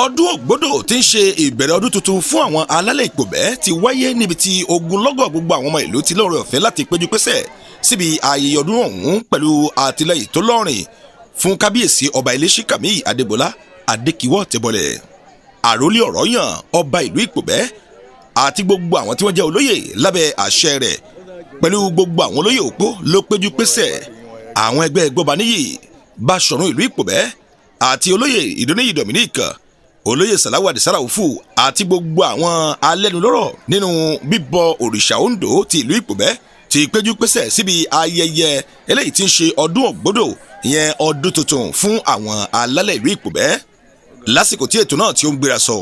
Ọdún Ògbódò tí ń ṣe ìbẹ̀rẹ̀ ọdún tuntun fún àwọn alálẹ̀ Ìpòbẹ́ ti wáyé níbi tí ogunlọ́gọ̀ gbogbo àwọn ọmọ ìlú ti lóore ọ̀fẹ́ láti péjú pésẹ̀ síbi ayẹyẹ ọdún ọ̀hún pẹ̀lú àtìlẹ́yìn tó lọ́rìn fún kábíyèsí Ọba Iléṣíkàmí Adégbọlá Adékíwọ́ Tẹ́bọlẹ̀, àròlé ọ̀rọ̀ yàn ọba ìlú Ìpòbẹ́, àti gbogbo àwọn tí wọ́n jẹ́ olóyè lábẹ́ àṣẹ rẹ̀, pẹ̀lú gbogbo àwọn olóyè òpó ló péjú pésẹ̀. Àwọn ẹgbẹ́ Gbọ́baníyì, Báṣọ̀run ìlú Ìpòbẹ́ àti olóyè Ìdóníyì Dominic, olóyè Sàláwù Àdìsára Òfù àti gbogbo àwọn alẹ́nulọ́rọ̀ nínú bíbọ òrìṣà Oǹdó ti ìlú Ìpòbẹ́ ti péjú pésẹ̀ síbi ayẹyẹ eléyìí tí ń ṣe ọdún Ògbódò, ìyẹn ọdún tuntun fún àwọn alálẹ̀ ìlú Ìpòbẹ́. Lásìkò tí ètò náà tí ó ń gbéra sọ,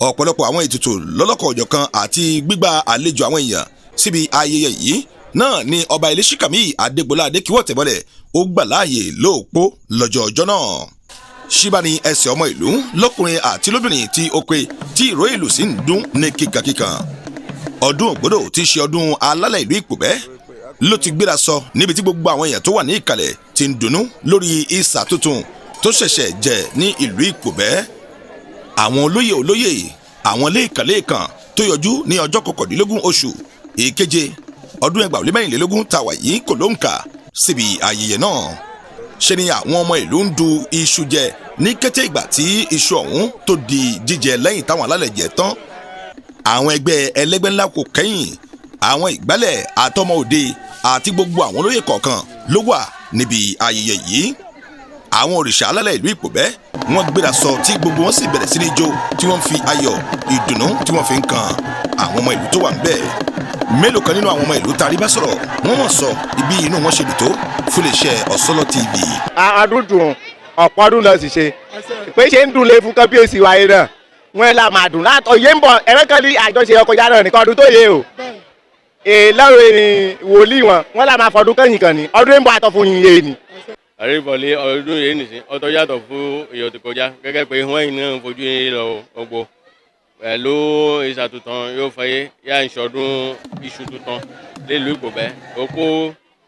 ọ̀pọ̀lọpọ̀ àwọn ètùtù lọ́lọ́kọ̀ òjọ̀kan àti gbígba àlejò àwọn èèyàn síbi ayẹyẹ yìí náà ni Ọba Iléṣíkàmí Adégbọlá Adékíwọ̀ Tẹ̀bọ́lẹ̀ ó gbà láàyè lóòpó lọ́jọ́ ọjọ́ náà. Ṣíbá ni ẹsẹ̀ ọmọ ìlú lọ́kùnrin àti lóbìnrin tí ó pé tí ìró ìlú sì ń dún ní kíkankíkan. Ọdún Ògbódò tí í ṣe ọdún alálẹ̀ ìlú Ìpòbẹ́ ló ti gbéra sọ níbi tí gbogbo àwọn èèyàn tó wà ní ìkàlẹ̀ ti ń dunnú lórí ìsà tuntun tó ṣẹ̀ṣẹ̀ jẹ ní ìlú Ìpòbẹ́. Àwọn olóyè olóyè, àwọn léèkàn léèkàn tó yọjú ní ọjọ́ 19 oṣù ìkeje ọdún 2024 tá a wà yìí kò ló ń kà síbi ayẹyẹ náà. Ṣe ni àwọn ọmọ ìlú ń du iṣu jẹ ní kété ìgbà tí iṣu ọ̀hún tó di jíjẹ lẹ́yìn táwọn alálẹ̀ jẹ tán. Àwọn ẹgbẹ́ ẹlẹ́gbẹ́ ńlá kò kẹ́yìn, àwọn ìgbálẹ̀ àtọmọ òde àti gbogbo àwọn olóyè kọ̀ọ̀kan ló wà níbi ayẹyẹ yìí. Àwọn òrìṣà alálẹ̀ ìlú Ìpòbẹ́, wọ́n gbéra sọ tí gbogbo wọn sì bẹ̀rẹ̀ sí ní jó, tí wọ́n fi ayọ̀ ìdùnnú tí wọ́n fi ń kan àwọn ọmọ ìlú tó wà níbẹ̀. Mélòó kan nínú àwọn ọmọ ìlú tarí bá sọ̀rọ̀, wọ́n wọ́n sọ ibi inú wọn ṣe dùn tó fún iléeṣẹ́ Ọ̀sọ́lọ́ TV. Ọdún dùn, ọ̀pọ̀ ọdún lọ sì ṣe pé ṣe ń dùn lé fún kábíyèsí wáyé náà, wọn là máa dùn látọ̀ yé ń bọ̀ ẹ̀rẹ́ kan ní àjọṣe ọkọjá náà nìkan ọdún tó yé o lọ́rọ̀ wòlíì wọn, wọn là máa fọdún kẹ́yìn kan ní ọdún ń bọ̀ àtọ̀ fún yín yé ni. Àríbọ̀lé ọdún yìí nìsín ọtọ́ yàtọ̀ fún èyàn tó kọjá, gẹ́gẹ́ pé wọ́n yìí náà fojú yìí lọ ọgbọ pẹ̀lú ìṣàtúntàn yóò fẹ́ yá ìṣọdún iṣu tuntun nílùú Ìpòbẹ́, òkú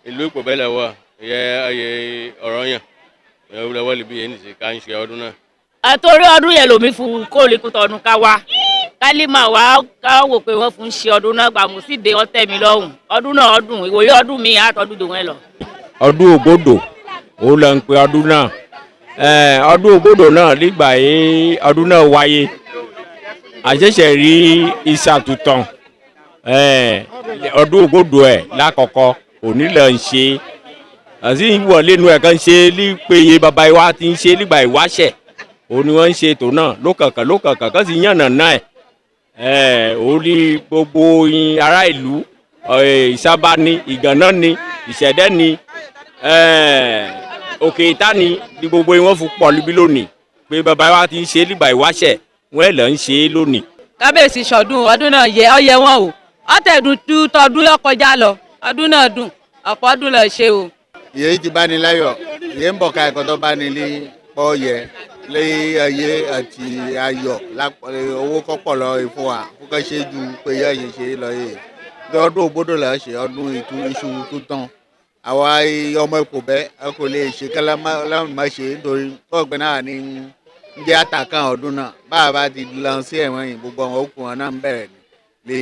ìlú Ìpòbẹ́ lẹ́wọ̀ yẹ ayé ọ̀rọ̀ yàn lọ́wọ́ libi yìí nìsín ká ń ṣe ọdún náà. Àtòrí ọdún yẹn lòmí fún kóòlì tọdún ká wá kálí máa wá ká wò pé wọ́n fún ṣe ọdún náà gbà mú sí de ọtẹ mi lọ́hùn. Ọdún náà ọdún ìwòye ọdún mi àtọdún dòun ẹ lọ. Ọdún Ògbódò ó lọ ń pe ọdún náà, ọdún Ògbódò náà nígbà yìí ọdún náà wáyé, àṣẹ̀ṣẹ̀ rí ìṣàtúntàn ọdún Ògbódò ẹ̀ lákọ̀ọ́kọ́ òní lọ ń ṣe àti ìwọlé nu ẹ̀ kan ṣe lípeye bàbá wa ti ń ṣe nígbà ìwáṣẹ̀, òun ni wọ́n ń ṣe ètò náà lókànkàn lókànkàn kan sì yànnà náà ẹ̀ òun ní gbogbo ará ìlú, Ìsábà ni, Ìgànná ni, Ìṣẹ̀dẹ́ ni, Òkè Ìta ni, ní gbogbo wọn fún pọ̀ níbí lónìí pé bàbá wa ti ń ṣe nígbà ìwáṣẹ̀, wọ́n ẹ̀ lọ́ ń ṣe é lónìí. Kábíyèsí ṣọdún ọdún náà yẹ ọ yẹ wọn o, ọtẹdùn tú tọdún yọ kọjá lọ, ọdún náà dùn, ọ̀pọ̀ ọdún lọ ṣe o. Ìyẹn ti bá ní láyọ̀, ìyẹn ń bọ̀ ká ẹ̀kọ́ tó bá ní ní pọ̀ yẹ lé ayé àti ayọ̀ owó kọ́pọ̀ lọ fún wa fún ṣe ju pé yẹ ṣe ṣe lọ yìí. Ọdún Ògbódò là ń ṣe ọdún iṣu tuntun. Àwa ọmọ Ìpòbẹ́ kò lè ṣe kálá má ṣe nítorí ọ̀gbìn náà ní ń jẹ́ àtàkàn ọdún náà. Bá a bá ti lọ sí ẹ̀wọ̀n yìí, gbogbo àwọn òkú wọn náà ń bẹ̀rẹ̀ ní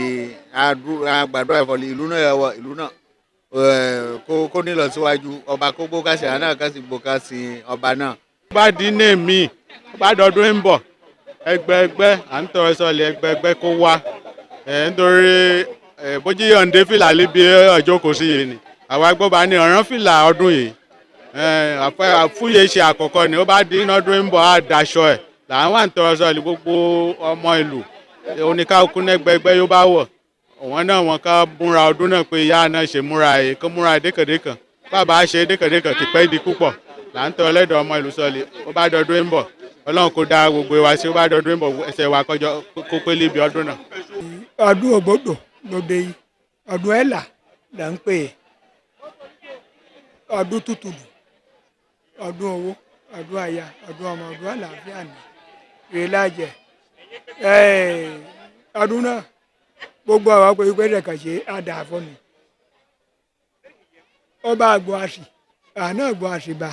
lè àgbàdo ẹ̀fọ́ ìlú náà wọ ìlú náà kó ní lọ síwájú ọba kó gbó kásì àná kásì gbó kásì ọba náà. Bá dín ní mi bá dọdún ń bọ̀, ẹgbẹẹgbẹ́ à ń tọrọ sọlẹ̀ ẹgbẹẹgbẹ́ kó wá nítorí bójú yọ̀ǹde fìlà níbi ọjọ́ kò sí yìí ni àwa gbọ́ bá ní ọ̀ràn fìlà ọdún yìí àfúyè ṣe àkọ́kọ́ ni ó bá dín ọdún ń bọ̀ á daṣọ ẹ̀ làwọn wà ń tọrọ sọlẹ̀ gbogbo ọmọ ìlú oníkàkú nẹgbẹgbẹ yóò bá wọ̀ wọn náà, wọn ká múra ọdún náà pé ìyá náà ṣe múra yìí kó múra dékàndékàn, bàbá ṣe dékàndékàn kìpẹ́ di púpọ̀ là ń tọrọ lẹ́dọ̀ ọmọ ìlú sọlẹ̀. Ó bá dọdún ń bọ̀, Ọlọ́run kó dá gbogbo wa sí, ó bá dọdún ń bọ̀, ẹsẹ̀ wa kọjọ kó pé lébi ọdún náà. Ọdún Ògbódò lóde yìí, ọdún ẹ̀là là ń pè é, ọdún tútù, ọdún owó, ọdún àyà, ọdún ọmọ, ọdún àlàáfíà ní ìrẹ́lájẹ ọdún náà. Gbogbo àwọn akọ ìpè rẹ̀ kàn ṣe àdàfọ́ ni ọba àgbò àṣì àná àgbò àṣìbà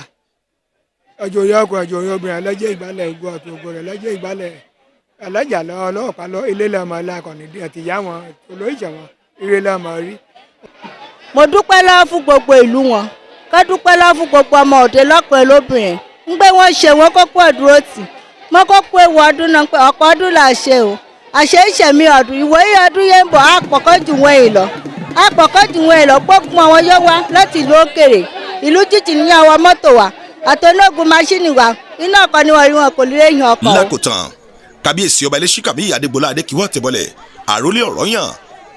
ọjọ́ orí ọkùnrin, ọjọ́ orí obìnrin lọ́jọ́ ìgbálẹ̀, ògo àti ògo rẹ̀ lọ́jọ́ ìgbálẹ̀. Ọlọ́jà lọ ọlọ́pàá lọ ilé lọ́mọ lakọ̀ni àti ìyá wọn olóyìnbó wọn ire lọ́mọ rí. Mo dúpẹ́ lọ́wọ́ fún gbogbo ìlú wọn, ká dúpẹ́ lọ́wọ́ fún gbogbo ọmọ òde lọ́kùnrin lóbìnrin ń gbé wọn ṣe wọn kókó ọ̀dúró tì mọ́ kókó ewu ọdún náà pé ọ̀pọ̀ ọdún là ṣe o àṣẹ ìṣẹ̀mí ọdún ìwòye ọdún yẹn ń bọ̀ àpọ̀kọ́ jù wọ́n èlọ àpọ̀kọ́ jù wọ́n èlọ gbógun àwọn yóò wá láti ìlú òkèrè ìlú jíjì ní àwọn mọ́tò wa àtọ́nógún máṣíìnì wa iná ọkọ̀ ni wọ́n rí wọn kò lè yan ọkọ̀ o. Lákòótán, kábíyèsí ọba Iléṣíkàmí Adégbọlá Adékíwọ́ Tẹ̀bọlẹ̀ àrólé ọ̀rọ̀ yàn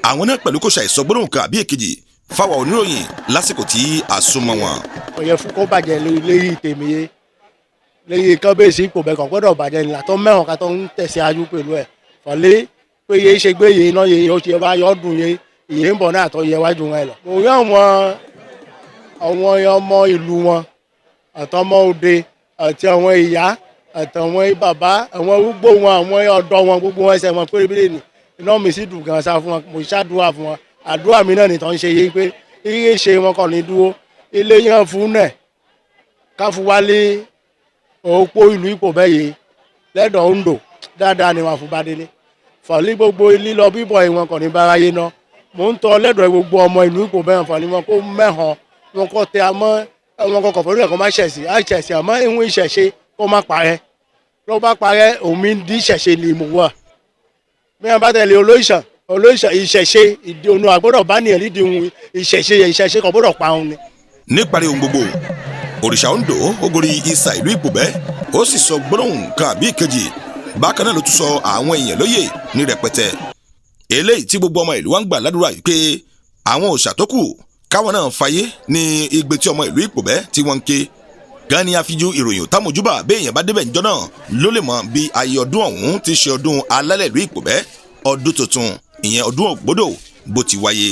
àwọn náà pẹ̀lú kò ṣàìsọ gbólóhùn kan àbí èkejì fáwọn oníròyìn lásìkò tí a súnmọ́ wọn. Ọ̀yẹ́ fún kó bàjẹ́ léyìí tèmi yé léyìí kábíyèsí ipò bẹ́ẹ̀ kàn gbọ́dọ̀ bàjẹ́ ní àtọ́ mẹ́wọ̀n ká tó ń tẹ̀sí ayú pẹ̀lú ẹ̀ fọ̀lé pé yé ṣe gbé yé iná yé ó ṣe bá yọ ọdún yé ìyé ń bọ̀ náà tó yẹ wájú wọn lọ. Mo rí àwọn ọmọ ìlú wọn àtọmọ òde àti àwọn ìyá àtàwọn bàbá àwọn arúgbó wọn àwọn ọ̀dọ́ wọn gbogbo wọn ẹsẹ̀ wọn pérébéré ni iná mi sì dùn gan sa fún wọn. Mo ṣàdúrà fún wọn, àdúrà mi náà nìkan ṣe yé pé iye ṣe wọn kàn ní dúró ilé yẹn fún náà káfún wálé òpó ìlú ipò bẹ́ẹ̀ yé lẹ́dọ̀ Ondo dáadáa ni wọn fún bá délé fọ̀lí gbogbo lílọ bíbọ̀ ìwọ̀n kàn ní báráyé náà. Mò ń tọ́ lẹ́dọ̀ gbogbo ọmọ ìlú ipò bẹ́ẹ̀ fọ̀lí wọn kó mẹ́hàn wọn kọ́ tẹ àmọ́ wọn kọ́ kọ̀fọ́ lórí ẹ̀kọ́ má ṣẹ̀sì àṣẹ̀sì àmọ́ ìwọ̀n ìṣẹ̀ṣe kó má parẹ́ ló bá parẹ́ omi ń dín ìṣẹ̀ṣe ni mo wà. Bí wọn bá tẹ̀lé olóìṣàn olóìṣàn ìṣẹ̀ṣe ìdí òun àgbọ́dọ̀ bá nìyẹn nídìí òun ìṣẹ̀ṣe ìṣẹ̀ṣe kò gbọ́dọ̀ pa òun ni. Níparí ohun gbogbo, òrìṣà Ondo ogori ìsà ìlú Ìpòbẹ́ ó sì sọ gbólóhùn kan àbí ìkejì. Bákan náà ló tún sọ àwọn èèyàn lóyè ní rẹpẹtẹ eléyìí tí gbogbo ọmọ ìlú wa ń gbà ládùúrà yìí pé àwọn òòṣà tó kù káwọn náà fàyè ní igbe tí ọmọ ìlú Ìpòbẹ́ tí wọ́n ń ké gan ni àfijú ìròyìn òtàmójúbà. Béèyàn bá débẹ̀ níjọ́ náà ló lè mọ bí ayé ọdún ọ̀hún ti ṣe ọdún alálẹ̀ ìlú Ìpòbẹ́, ọdún tuntun ìyẹn ọdún Ògbódò bó ti wáyé.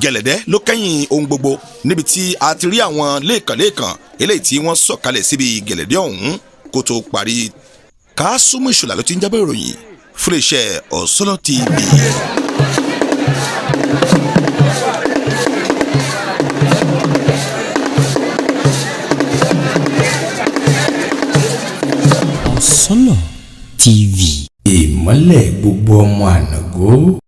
Gẹ̀lẹ̀dẹ́ ló kẹ́yìn ohun gbogbo níbi tí a ti rí àwọn lẹ́ẹ̀kanlẹ́ẹ̀kan eléyìí tí wọ́n sọ̀kalẹ̀ síbi gẹ̀lẹ̀dẹ́ ọ̀hún kó tó parí. Kásùmù Ìṣọ̀lá ló ti ń jábọ̀ ìròyìn fún iléeṣẹ́ Ọ̀sọ́lọ́ TV. Ọ̀sọ́lọ̀ TV. Ìmọ́lẹ̀ gbogbo ọmọ ànàgó.